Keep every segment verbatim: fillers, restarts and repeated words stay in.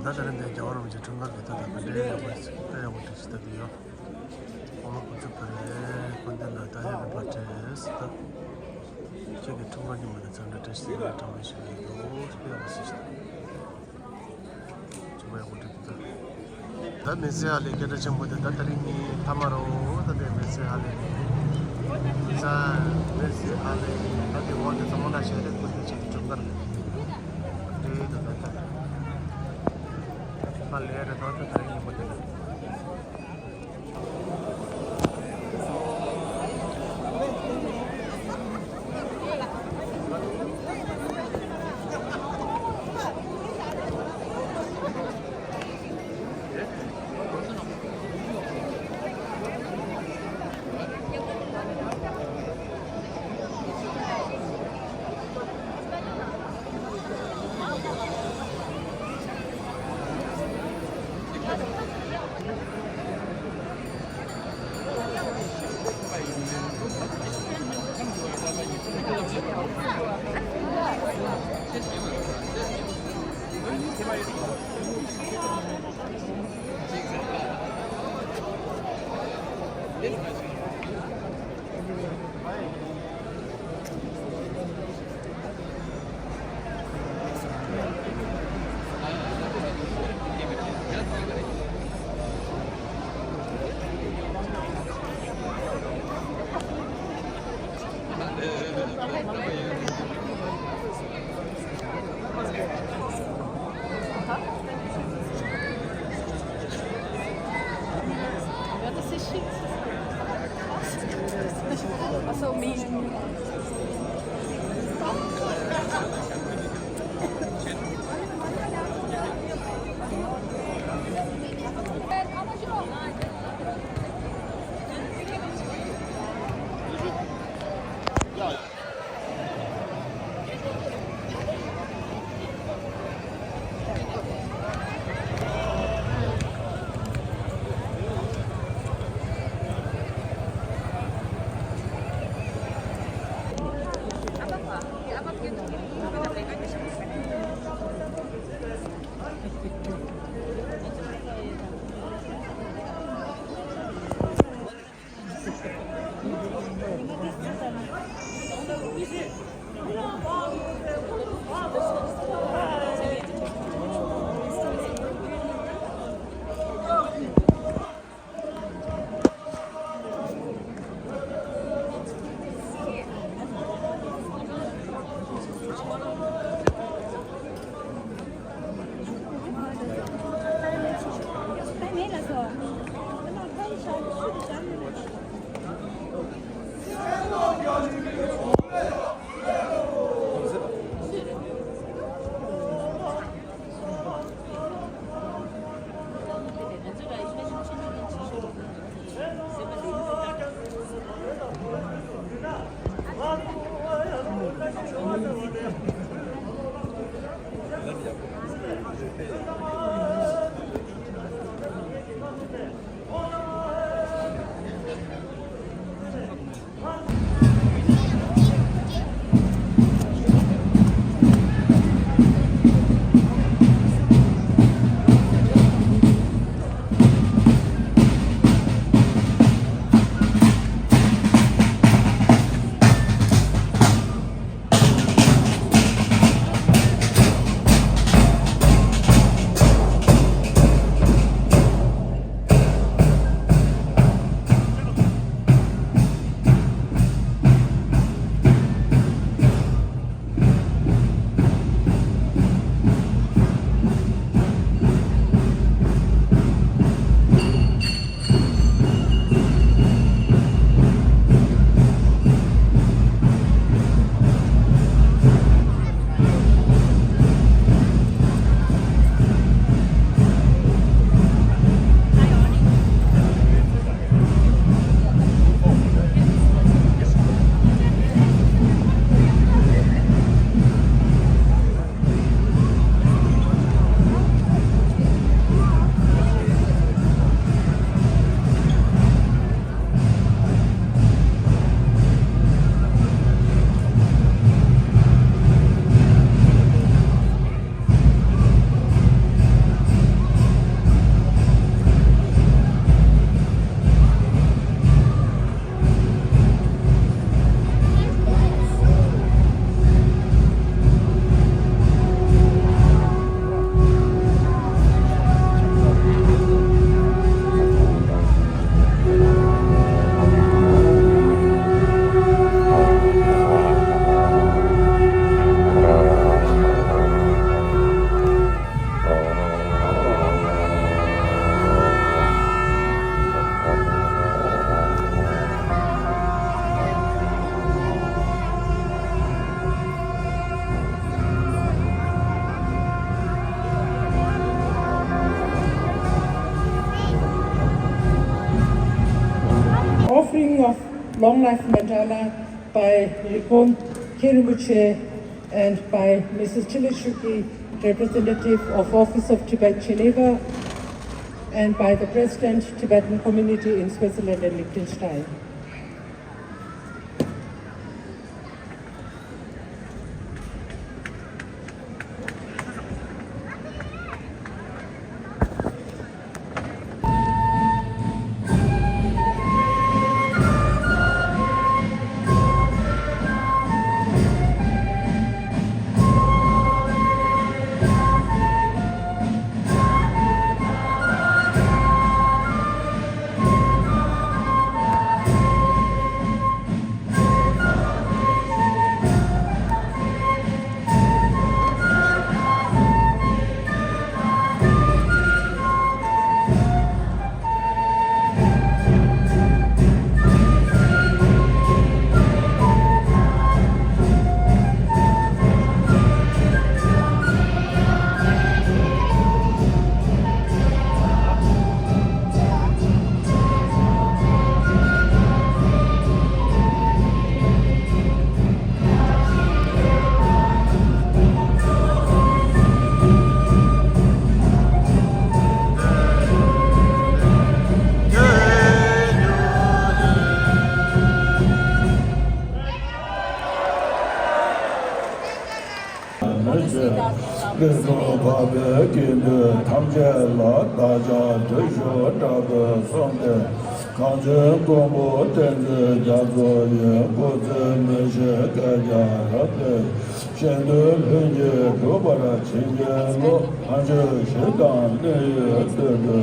ད་ལྟ་རེ་འདས་རྒྱལ་བ་རིན་པོ་ཆེ་འཁྲུངས་སྐར་གྱི་ཐོག་ད་ཕ་འདྲའི་ཡག་པོ་ཞིག་ད་ཡག་པོ་བྲིས་ཤིག་ད་དུ་ཡོད། ཁོང་ལ་གོ་ཆུ་ཕ་རེ་ཁོ་འདི་ལ་ད་ཡག་པོ་བྲིས་ད། ཁྱེད་ཀྱི་འཁྲུངས་སྐར་ཉིན་མོ་དང་འཚམས་འདྲི་བཀྲ་ཤིས་བདེ་ལེགས་གྲངས་མེད་ཞུ་གི་ཡོད། ཡག་པོ་ཞིག་ད། ཆུ་ཕ་ཡག་པོ་བྲིས་ད། ད་མི་ཚེ་ཧ་ལས་སྐད་གྲགས་ཆེན་པོ་དེ་ད་དེ་རིང་ནི་ཐ་མ་རོ། ད་དེ་མི་ཚེ་ཧ་ལས་ནི་ད་མི་ཚེ་ཧ་ལས་ནི་ད་དེ་འོག་དེ་ཚང་མ་ན་ཤེས་རེད། ཁོ་དེ་ཆེད་དུ་གྲུབ་པར་འདྲེ་ད་ད་ད་ཧ་ལས་རེད། ད་ད་དེ་རིང་ཉིན་མོ་དེ་ལ། Of Long Life Mandala by Rikon Khenpo Rinpoche and by Missus Chile Shuki, representative of Office of Tibet Geneva, and by the President, Tibetan Community in Switzerland and Liechtenstein. མི་ཚེ་ཀུན་ཏུ་འཕགས་པའི་དགེ་འདུན་ཐམས་ཅད་ལ་བདག་ཅག་བདུད་ཤོག་དྲག་པོས་གསོལ་འདེབས། གངས་ཅན་མགོན་པོ་བསྟན་འཛིན་རྒྱ་མཚོ་ཡི། སྐུ་ཚེ་མི་ཤིགས་བསྐལ་བརྒྱར་རབ་བརྟན། གཞན་དོན་ལྷུན་གྱིས་གྲུབ་པར་བྱིན་གྱིས་རློབས། ལྷ་ཆོས་གཞི་དང་གནས་ཡུལ་བསྟོད་པའི།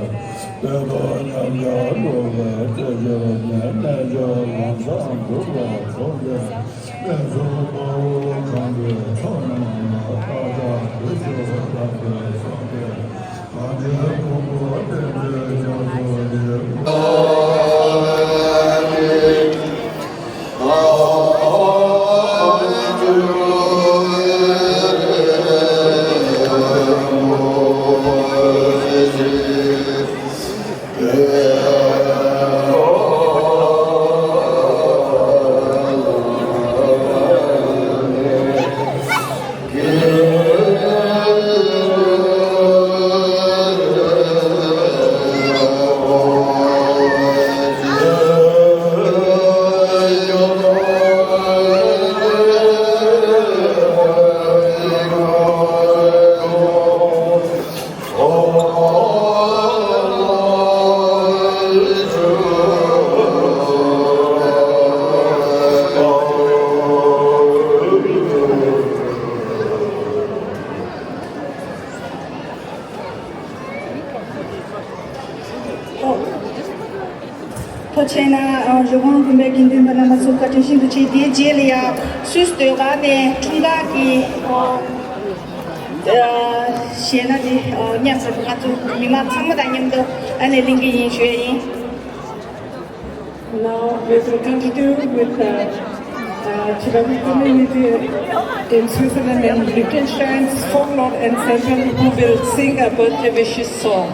བསྟོད་པ་ཉམས་ཆག་འགྲོ་བའི་རྩད་གཅོད་ནས། རྣལ་འབྱོར་ལམ་བཟང་འགྲུབ་པར་གསོལ་འདེབས། ཐུགས་རྗེ་གནང་། རི་ཀོན་དགོན་པའི་དགེ་འདུན་པ་རྣམ་པ་ཚོ་བཀའ་དྲིན་ཤིན་ཏུ་ཆེ། དེའི་རྗེས་ལ་ཡང་སུད་སི་ཟློས་གར་ནས་འཁྲུངས་སྐར་གྱི་གཞས་སྣ་དེ་མཉམ་དུ་ང་ཚོ་མི་མང་ཚང་མ་དང་མཉམ་དུ་ཨ་ནེ་གླེང་གི་ཡིན་ཞུ་ཡ་ཡིན། Now we will continue with the uh, Tibetan community in Switzerland and Liechtenstein's folklore ensemble who will sing a birthday wishes song.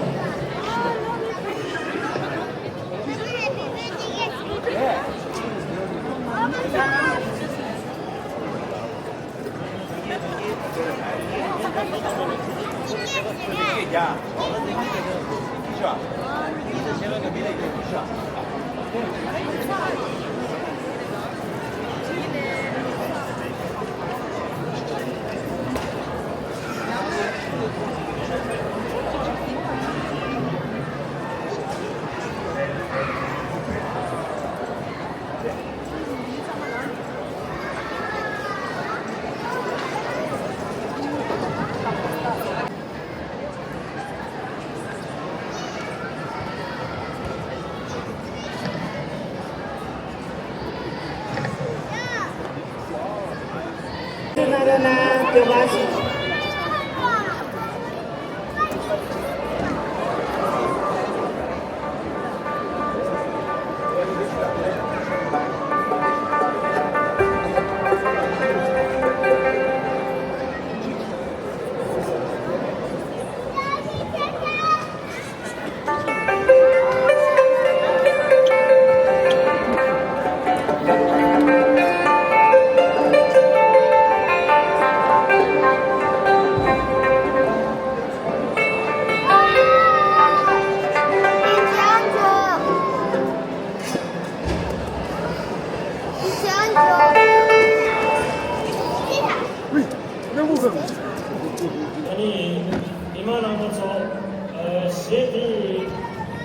ཚོ། ཨ། གཞས་དེ་ཡི་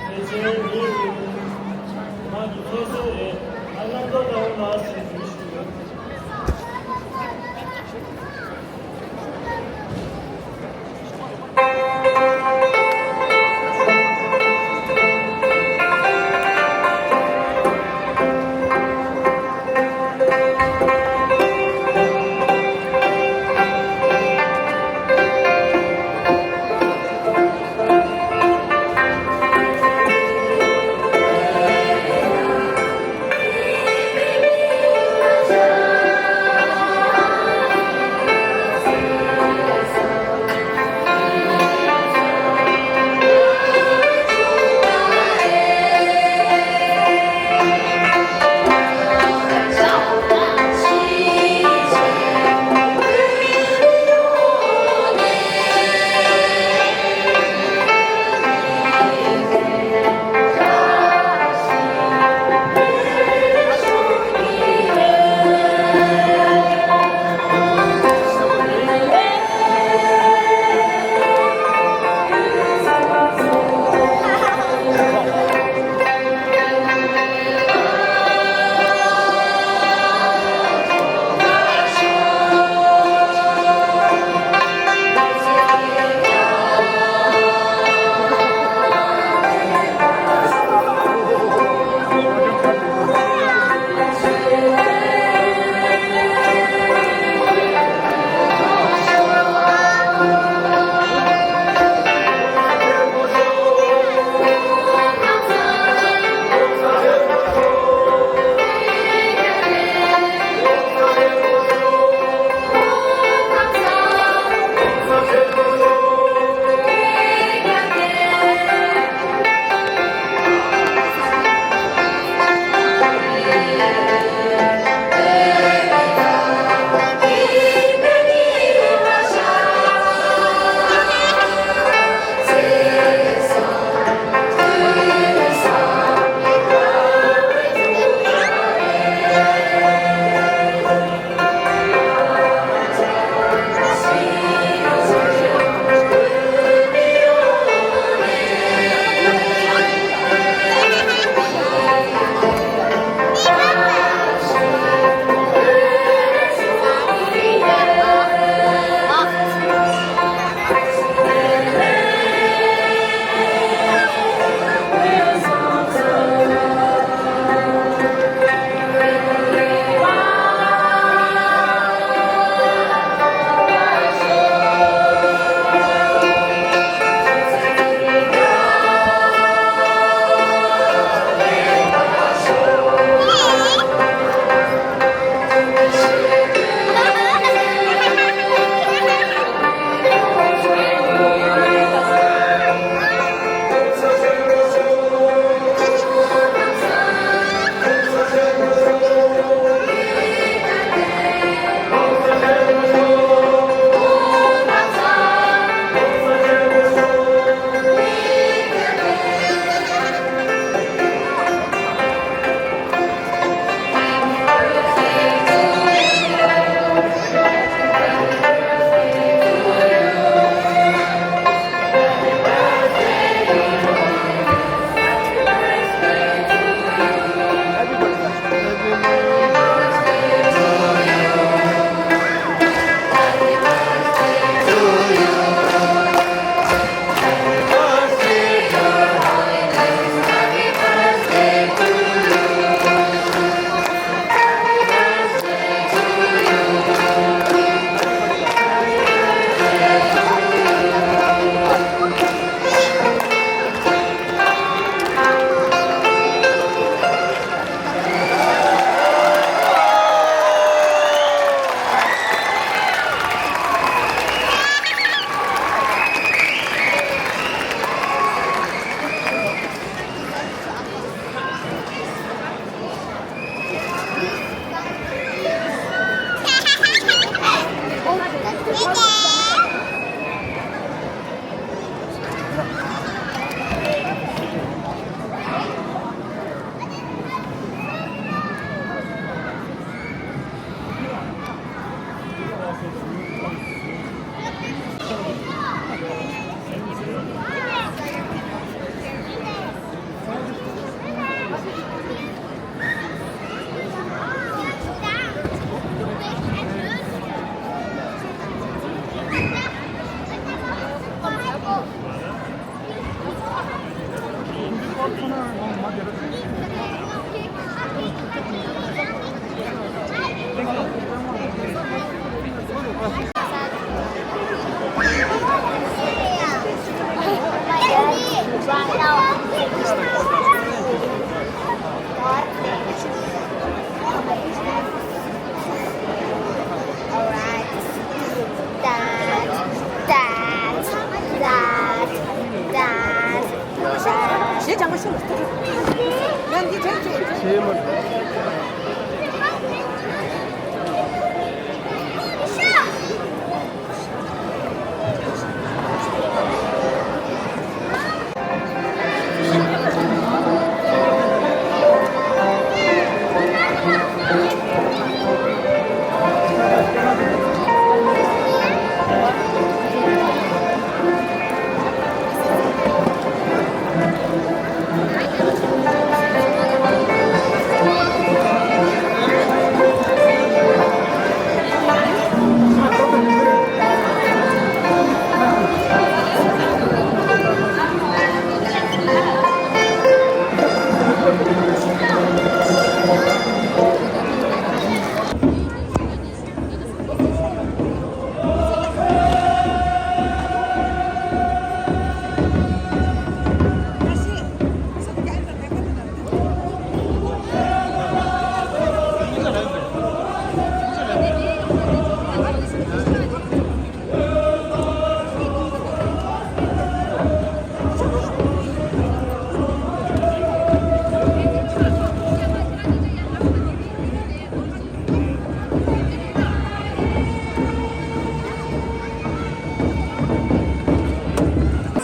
ཕལ་ཆེར་ངའི་རང་གི་ཁྱད་གསོད་རེད། ཨ། རྣམ་རྟོག་ལྟ་བུ་ལ་ཟེར་དུས་ཤིག་ཡོད།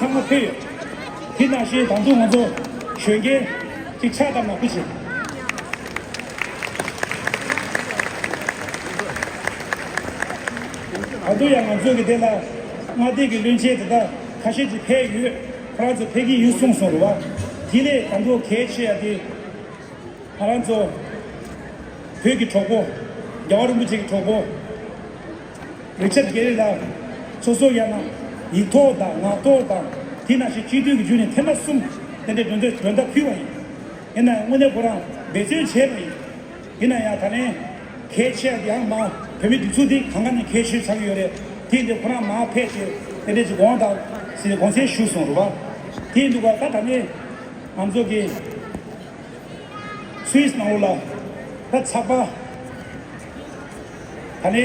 ཚང་མ་ཕེབས་ཡོད། དེ་ནང་བཞིན་ད་དུང་ང་ཚོ་གཞོན་སྐྱེས་ཅིག་ཕྱག་བཏབ་ན་ཐུགས་རྗེ་ཆེ། ད་དུང་ཡང་ང་ཚོ་གི་དེ་ལ་མངའ་སྡེ་གི་བློན་ཆེན་དེ་དག་ཁ་ཤས་ཅིག་ཕེབས་ཡོད། ཁོ་རང་ཚོ་ཕེབས་ཀྱི་ཡོད་གསུངས་སོང་རེད་བ། དེ་ལས་ད་དུང་གལ་ཆེ་ཡ་དེ། ང་རང་ཚོ་བོད་ཀྱི་གྲོགས་པོ། རྒྱལ་བ་རིན་པོ་ཆེ་གི་གྲོགས་པོ་རི་ཅར་གྷེ་རི་ལགས་སོ་སོ་ཡང་ན་ཡིག་ཐོག་དང་ངག་ཐོག་དང་དེ་ནང་བཞིན་སྤྱི་འཐུས་ཀྱི་བརྒྱུད་ནས་ཐེངས་མ་གསུམ་དེ་འདྲའི་མགྲོན་བརྡ་མགྲོན་བརྡ་ཕུལ་བ་ཡིན། ཡིན་ན་ཡང་དངོས་གནས་ཁོ་རང་འབད་བརྩོན་བྱས་པ་ཡིན། ཡིན་ན་ཡང་ད་ལན་གལ་ཆེ་ཡང་མ་བོད་མི་སྒྲིག་འཛུགས་འདི་གང་ག་ནས་གལ་ཆེ་ཆགས་ཀྱི་ཡོད་རེད། དེ་འདི་ཁོ་རང་མ་ཕེབས་བྱས་དེ་འདྲའི་ཅིག་དགོངས་དག་ཟེར་དགོངས་སེལ་ཞུས་སོང་རེད་བ། དེ་འདུག་ག་ད་ད་ནས་ང་ཚོ་གི་སུད་སི་ནང་ལོགས་ལ་ད་ཚགས་པར་ད་ནི་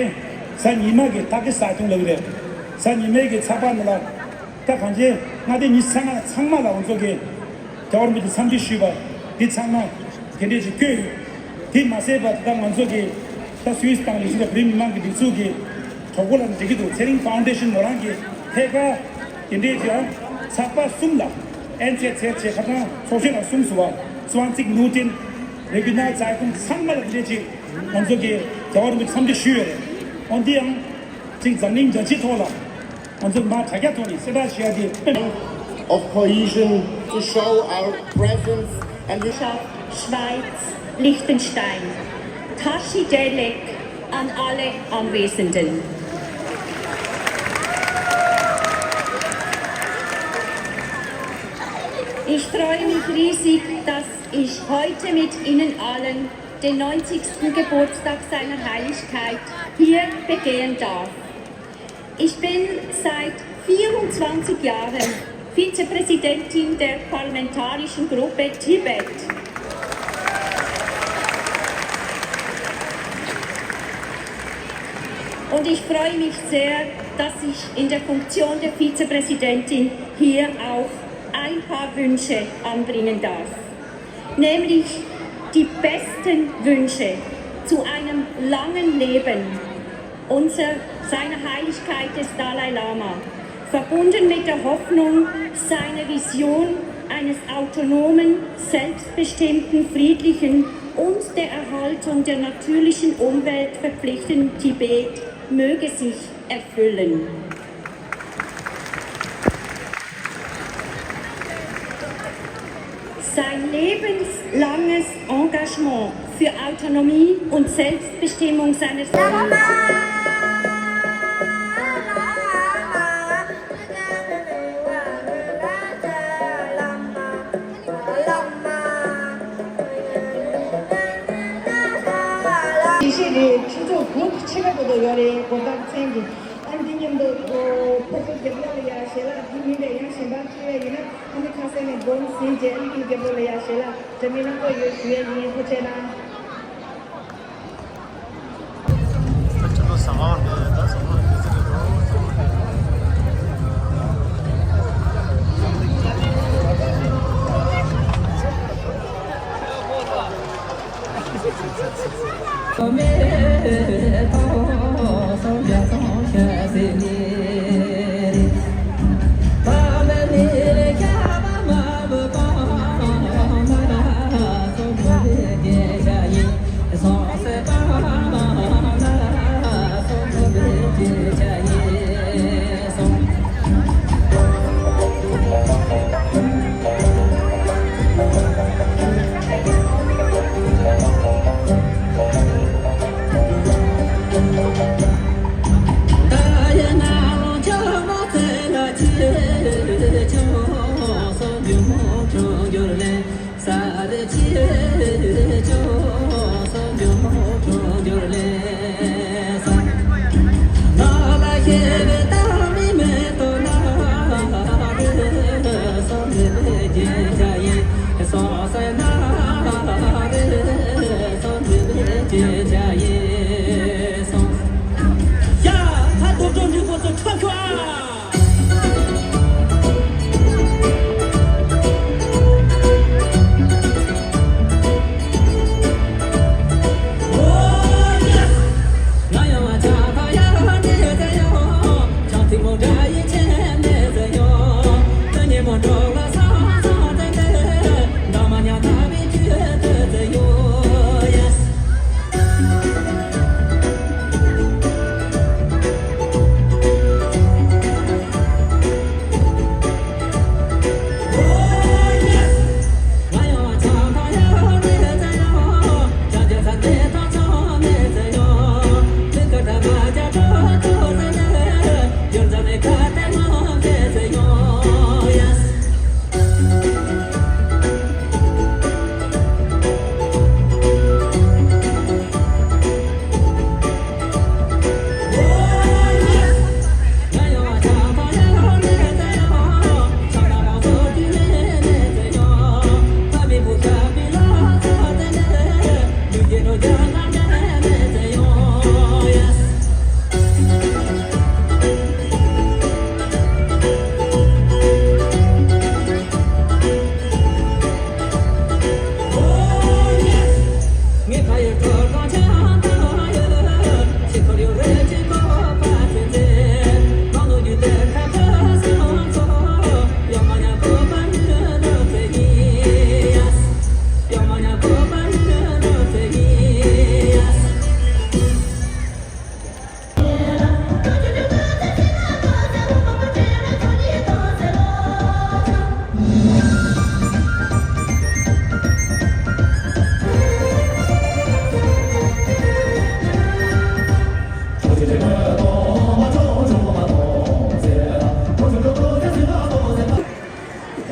གཟའ་ཉི་མ་གི་ཏཱ་གི་ས་ཐུང་ལབ་ཀྱི་རེད། གཟའ་ཉི་མའི་གི་ཚགས་པར་ནང་ལ་ད་གང་ཅི་མངའ་སྡེ་ཉི་ཤུ་རྩ་ལྔ་ཚང་མ་ལ་ང་ཚོ་གི་རྒྱལ་བ་རིན་པོ་ཆེ་འཚམས་འདྲི་ཞུས་པ་འདི་ཚང་མ་དེ་འདྲས་ཅིག་བསྐྱོད་ཡོད། དེ་མ་ཟད་པ་ད་ང་ཚོ་གི་ད་སུད་སི་དང་ལི་ཤི་དང་བོད་མི་མང་གི་སྒྲིག་འཛུགས་ཀྱི་གྲོགས་པོ་ལ་འགྲིག་གི་འདུག་ཚེ་རིང་ཕའུན་ཌེ་ཤན་མོ་རང་གི་ཐད་ཀར་དེ་འདྲས་ཀྱི་ཚགས་པར་གསུམ་ལ་ཨེན་ཚེ་ཚེ་ཆེ་ཁ་ཐང་ཚོགས་ཆེན་ལ་གསུམ་བཟོ་བ་ཙུའང་ཙིག་ནུའུ་ཏིན་རེ་གུ་ནལ་ཙའི་ཏུང་ཚང་མ་ལ་དེ་འདྲས་ཀྱི་ང་ཚོ་གི་རྒྱལ་བ་རིན་པོ་ཆེ་འཚམས་འདྲི་ཞུས་ཡོད་རེད། འོན་ཏེ་ཡང་ཅིག་འཛམ་གླིང་རྒྱལ་སྤྱིའི་ཐོག་ལ་ང་ཚོ་མ་དྲ་རྒྱ་ཐོག་ནས་གསལ་བསྒྲགས་བྱེད་ཡ་དེ་of cohesion to show our presence and we Schweiz, Liechtenstein. Tashi Delek an alle Anwesenden. Ich freue mich riesig, dass ich heute mit Ihnen allen den neunzigsten Geburtstag seiner Heiligkeit hier begehen darf. Ich bin seit vierundzwanzig Jahren Vizepräsidentin der parlamentarischen Gruppe Tibet. Und ich freue mich sehr, dass ich in der Funktion der Vizepräsidentin hier auch ein paar Wünsche anbringen darf. Nämlich die besten Wünsche zu einem langen Leben unser, seiner Heiligkeit des Dalai Lama, verbunden mit der Hoffnung, seiner Vision eines autonomen, selbstbestimmten, friedlichen und der Erhaltung der natürlichen Umwelt verpflichtenden Tibet möge sich erfüllen. Sein lebenslanges Engagement für Autonomie und Selbstbestimmung seines ཅི་རེད། ཁྱེད་ཚོ་གུང་ཁྲན་ཆེ་བའི་སྐོར་དུ་ཡོད་རེད། གོ་སྐབས་མཚན་གྱི་ཨ་འདི་མཉམ་དུ་ཕར་ཚུར་རྒྱབ་ལ་ལ་ཡ་ཞེ་ལ་འདི་མིན་པའི་ཡང་གཞན་པ་ཅི་ཡ་ཡིན་ན་ཨ་ནི་ཁ་སེ་ནས་སྒོམ་ཟིན་རྗེས་ཨ་ནི་རྒྱབ་ལ་ལ་ཡ་ཞེ་ལ་འདྲ་མིན་སྣ་ཚོགས་ཡོད་ཞུ་ཡ་ཡིན། ཐུགས་རྗེ་གནང་།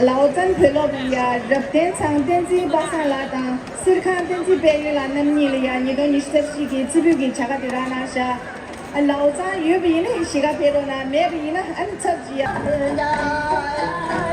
ལའོ་ཙན་བོད་སློབ་ཡ་རབ་བརྟན་ཚང་བསྟན་འཛིན་པ་སངས་ལགས་དང་། གསེར་ཁང་བསྟན་འཛིན་དཔལ་ཡོན་ལགས་རྣམ་གཉིས་ལ་ཡང་ཉིས་སྟོང་ཉི་ཤུ་རྩ་བཞི་གི་རྩེ་ཕུད་ཀྱི་བྱ་དགའ་དེ་རག་གནང་ཤག་ཨ་ལའོ་ཙང་ཡོད་པ་ཡིན་ན་གཞིས་ཀ་ཕེབས་རོགས་གནང་། མེད་པ་ཡིན་ན་ཨ་ནི་ཚབ་ཅིག་ཡ།